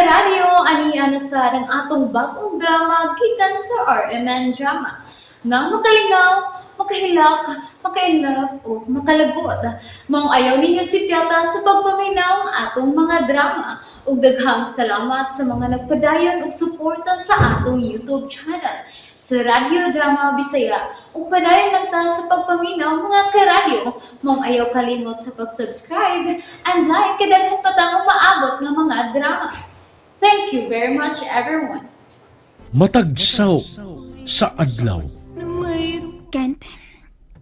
Karadyo, ani na sa ang atong bagong drama gikan sa RMN Drama. Nga makalingaw, makahilak, maka-inlove o makalagot. Maong ayaw ninyo sipyata sa pagpaminaw ang atong mga drama. Ug daghang salamat sa mga nagpadayon og suporta sa atong YouTube channel sa Radyo Drama Bisaya. Ug padayon lang ta sa pagpaminaw, mga karadyo. Maong ayaw kalimot sa pag-subscribe and like kay daghan pa tang umaabot nga mga drama. Thank you very much, everyone. Matag saw sa adlaw. Kent,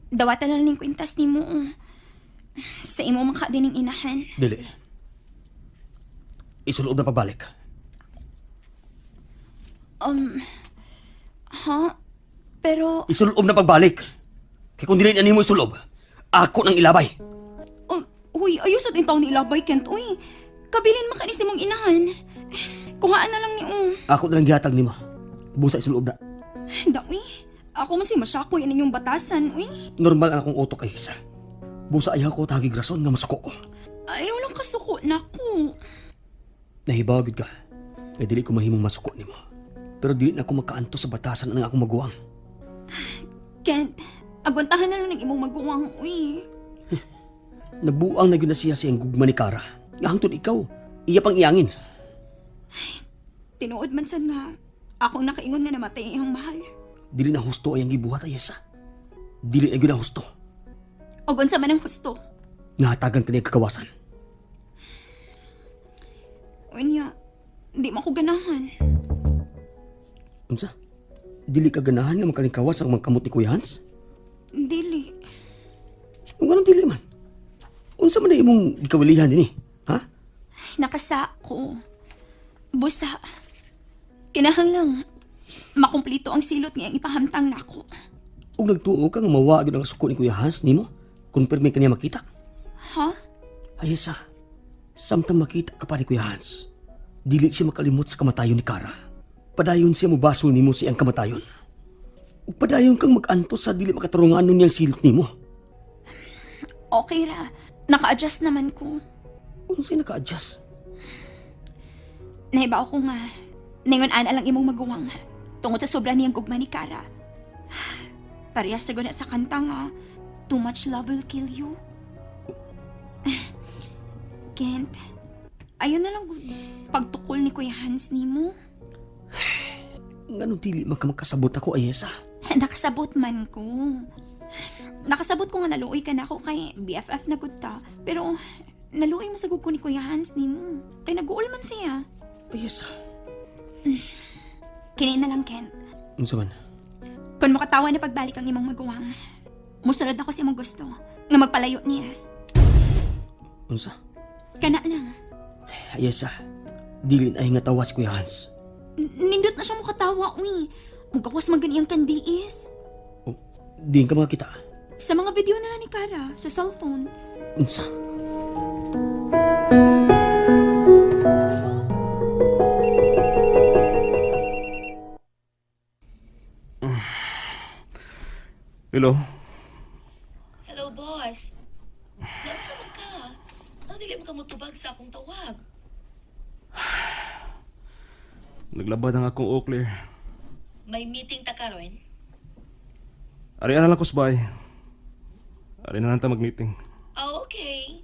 dawatan na lang ning kwintas nimo. Oh. Sa imo man ka dining inahan. Dili. Isulob na pagbalik. Ha? Pero, Isulob na pagbalik. Kay kung dili na nimo isulob, ako nang ilabay. um, uy, ayos at taon ni ilabay, Kent. Uy, kabilin man ka ni si mong inahan. Kuhaan na lang ni oh. Ako na lang gihatag nimo. Busa isulob na. Da, uy. Ako man si masakoy inyong batasan, uy. Normal ang akong utok ay isa. Busa ayaw ko tagig rason nga masuko ko. Ayaw lang kasuko na ko. Nahibaw gid ka. Kay dili ko mahimong masuko nimo. Pero dili na ako makaanto sa batasan ang akong maguwang. Kent, agwantahan na lang ng imong maguwang, uy. Nabuang na gyud na siya sa iyang gugma ni Kara. Nga hangtod ikaw, iya pang iyangin. Tinuod man sad nga, ako nakaingon nga namatay ang iyang mahal. Dili na husto ay ang gibuhat ay isa. Dili na gyud na husto. Og unsa man ang husto. Nga hatagan ka niya kagawasan. Unya, di mo ko ganahan. Unsa? Dili ka ganahan nga makalingkawas ang mangkamot ni Kuya Hans? Dili. Kung anong dili man? Unsa man na imong gikawilihan dinhi? Ha? Nakasako. Busa. Kinahanglang makumplito ang silot nga iyang ipahamtang nako. Ug nagtuo ka nga mawa gyud ang suko ni Kuya Hans nimo? Kung pirmi ka niya makita. Ha? Ay sa, samtang makita ka pa ni Kuya Hans, dili siya makalimot sa kamatayon ni Kara. Padayon siya mobasol nimo sa iyang kamatayon. Ug padayon kang mag-antos sa dili makatarungan nun niyang silot nimo. Okay ra. Naka-adjust naman ko. Unsay naka-adjust? Nahibaw ko nga. Ningon ana lang imong maguwang. Tungod sa sobra niyang gugma ni Kara. Parehas sa guna sa kanta nga. Too much love will kill you. Kent, ayun na lang pagtukol ni Kuya Hans nimo. Nganong dili man ka makasabot ako, Ayesa? Nakasabot man ko. Nakasabot ko nga naluoy ka na ako kay BFF na gud ta. Pero naluoy masagod ko ni Kuya Hans nimo. Kay nag-uol man siya. Ayesa. Kini na lang, Kent. Unsa man? Kung makatawa na pagbalik ang imong maguwang, musunod ako sa imong gusto nga magpalayo niya. Unsa? Kana lang. Ayesa, dili na ay nga tawa si Kuya Hans. Nindot na siya mukatawa, uy. Mugawas man gani ang kandiis. Oh, diin ka makakita. Sa mga video na lang ni Kara, sa cellphone. Unsa? Hello? Hello, boss. Naunsa man ka? Ano dili mo ka motubag sa akong tawag? Naglabad ang akong Oclair. May meeting ta karon? Ari na lang ko sa bahay. Ari na lang ta mag-meeting. Ah, okay.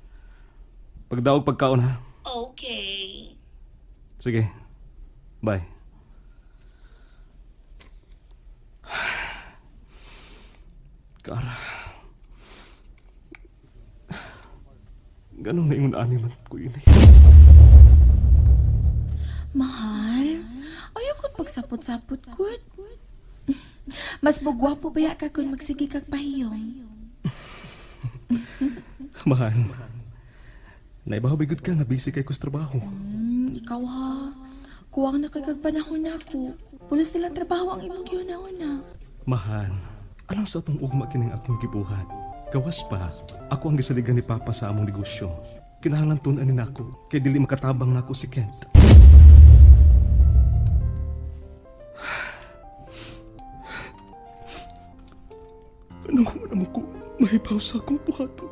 Pagdaog pagkaon ha. Okay. Sige. Bye. Kara. Ganong naingon ani man ko ini. Mahal, ayaw ko pagsapot-sapot ko. Mas bugwapo ba ka kung magsige kag pahiyong? Mahal. Naibaw gud ka nga busy kay ko sa trabaho. Ikaw ha. Kuwang na kay kag panahon nako. Pulos nilang trabaho ang imong gihuna-huna. Mahal. Alang sa atong ugma kining akong gibuhat. Gawas pa, ako ang gisaligan ni Papa sa among negosyo. Kinahanglan tun-an ni nako kay dili makatabang nako si Kent. Anong kung alam ko, mahibaw sa akong buhaton.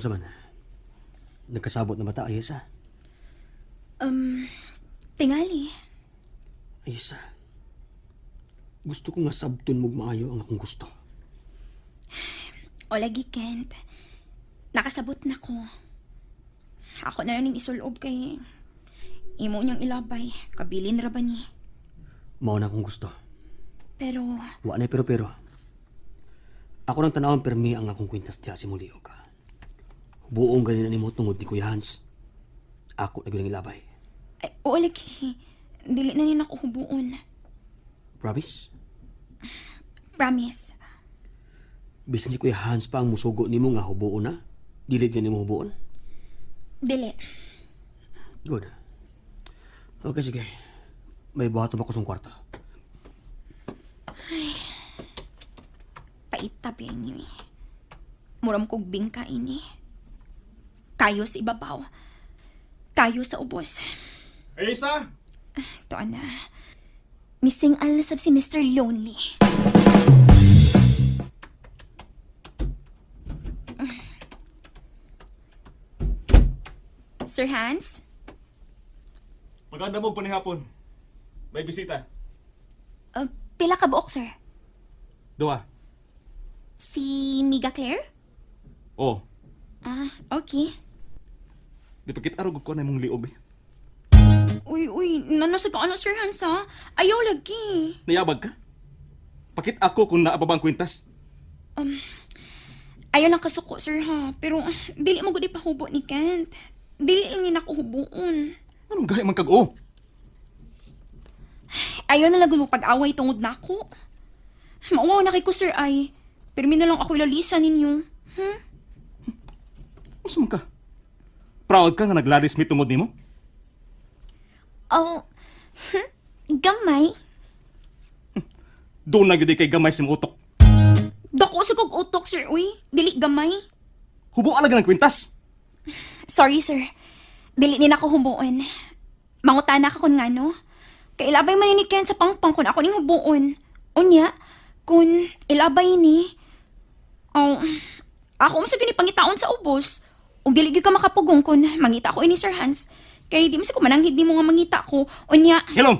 Unsa man? Nagkasabot na bata, Ayesa? Tingali. Ayesa. Gusto ko nga sabton mo maayo ang akong gusto. O lagi, Kent. Nakasabot na ko. Ako na ning isulob kay imo niyang ilabay. Kabilin ra ba ni? Mao na akong gusto. Pero Wa na pero pero. Ako nang tanawon permi ang akong kwintas diha si Mulio ka. Buong ganin na nimo tungod ni Kuya Hans. Ako na gyud ang ilabay. Ay, oo lagi. Dili na niya ako hubuon. Promise? Promise. Bisan si Kuya Hans pa ang musugo nimo nga hubuon na, dili gyud nimo hubuon. Dili. Good. Okay, sige. May buhaton ako sa kwarto. Paitap yan niyo eh. Muram kog bingka ini. Kayo sa ibabaw. Kayo sa ubos. Ayesa! Ito na. Missing alasab si Mr. Lonely. Sir Hans? Maganda mo panihapon. May bisita. Pila ka buok, sir? Duha. Si Miga Claire? Oh, Ah, okay. di pa kita arog ko na imong liob eh. Uy, uy, nanasag ka ano, Sir Hans, ha? Ayaw lagi. Nayabag ka? Pakit ako kung naa pa ba ang kwintas. Ayaw lang kasuko, sir, ha? Pero, dili mo gud ipahubo ni Kent. Dili lang niya nako hubuon. Anong gahi man kag-o? Ayaw na lang gud mo pag-away tungod nako. Mauwaw na kay ko, sir, ay. Pero na lang ako ilalisa ninyo. Hmm? Unsa man ka? Proud ka nga naglalis mi tungod nimo? Oh, gamay. Doon na gyud kay gamay sa imong utok. Dako sa kog utok, sir, uy. Dili gamay. Hubo alaga ng kwintas. Sorry, sir. Dili ni nako hubuon. Mangutana ka kun ngano. Kay ilabay man ni Ken sa pangpang kun ako ning hubuon. Unya, kun ilabay ni. Oh, ako mo sa gini pangitaon sa ubos. Ug dili gyud ka makapugong kun mangita ko ini Sir Hans. Kay di mo sa ko mananghid nimo nga mangita ko. Unya, Hilom,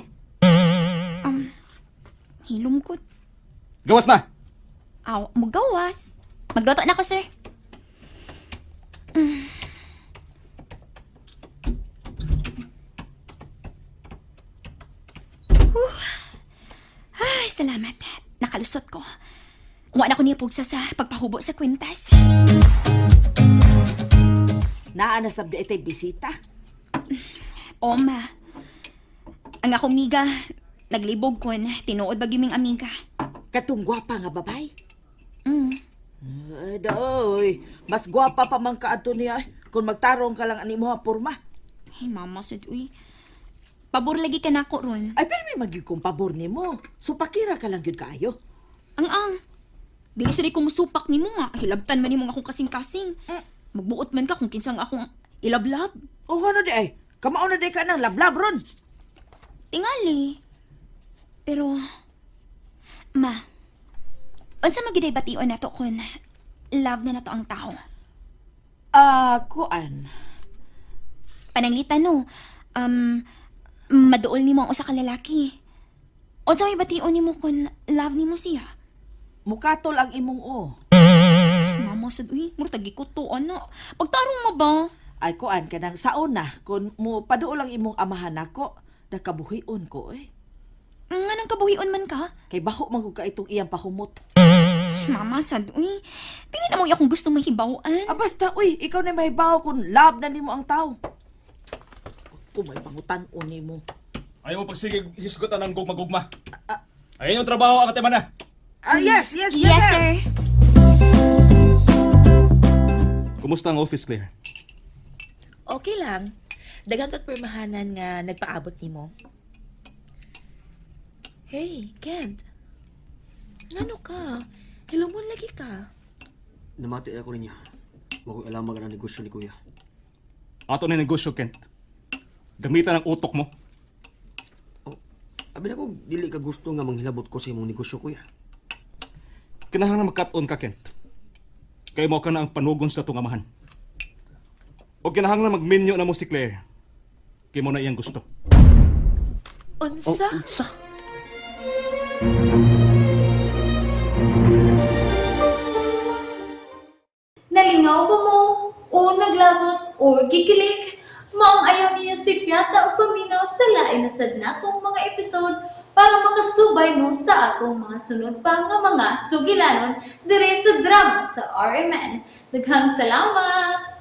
hilom ko. gawas na. Aw, mugawas. Magluto na ko, sir. Whew. Ay, salamat. Nakalusot ko. Wa na ko niya pugsa sa pagpahubo sa kwintas. Naa na sab di itay bisita. O, ma. Ang akong miga, naglibog kon, tinuod ba giming amiga. Katong gwapa nga babay. Mm. Ay, daoy. Mas gwapa pa man kaadto niya eh, kung magtarong ka lang ani mo porma. Ay, mama, sad, uy. Pabor lagi ka nako ron. Ay, pero may magyud kong pabor nimo. Supakira ka lang gyud kaayo. Ang ang. Dili sa kong musupak nimo nga. Hilabtan man nimo nga akong kasing-kasing. Magbuot man ka kung kinsang akong ilablab. O ano di ay? Kamao na di ka nang lablab ron. Tingali. Pero, ma, unsa magiday bation nato kun love na nato ang tao. Ah, kuan. Pananglitan no, maduol nimo ang usa ka lalaki. Unsa may bation nimo kun love nimo siya? Mukatol ang imong o. Mama sad uy, mura tagi ko to ana. Pagtarong mo ba? Ay, kuan ka nang saon na. Kung mo paduol ang imong amahan nako, nakabuhion ko eh. Nganong kabuhion man ka? Kay baho man gud ka itong iyang pahumot. Mama sad uy. Dili na mo akong gusto mahibaw-an. Ah, basta, uy, ikaw na mahibaw kung love na nimo ang tao. Kung may pangutan-on nimo. Ayaw mo pagsige hisgutan ang gugma-gugma. Ayaw yung trabaho ang tema na. Ah, yes, yes, yes, Yes, sir. sir. Kumusta ang office, Claire? Okay lang. Daghang kag pirmahanan nga nagpaabot nimo. Hey, Kent. Ngano ka? Hilumon lagi ka. Namati ako niya. Wa ko'y alam ang negosyo ni Kuya. Ato na yung negosyo, Kent. Gamitan ang utok mo. Oh, abi na ko dili ka gusto nga manghilabot ko sa imong negosyo, Kuya. Kinahanglan magkat-on ka, Kent. Kay mo ka na ang panugon sa itong amahan. O kinahanglan magminyo na mo si Claire. Kay mo na iyang gusto. Unsa? Oh, unsa? Nalingaw ba mo? O naglagot o gikilig? Maong ayaw niyo si Piata o paminaw sa lain na sad natong mga episode para makasubay mo sa atong mga sunod pa nga mga sugilanon dire sa drama sa RMN. Daghang salamat!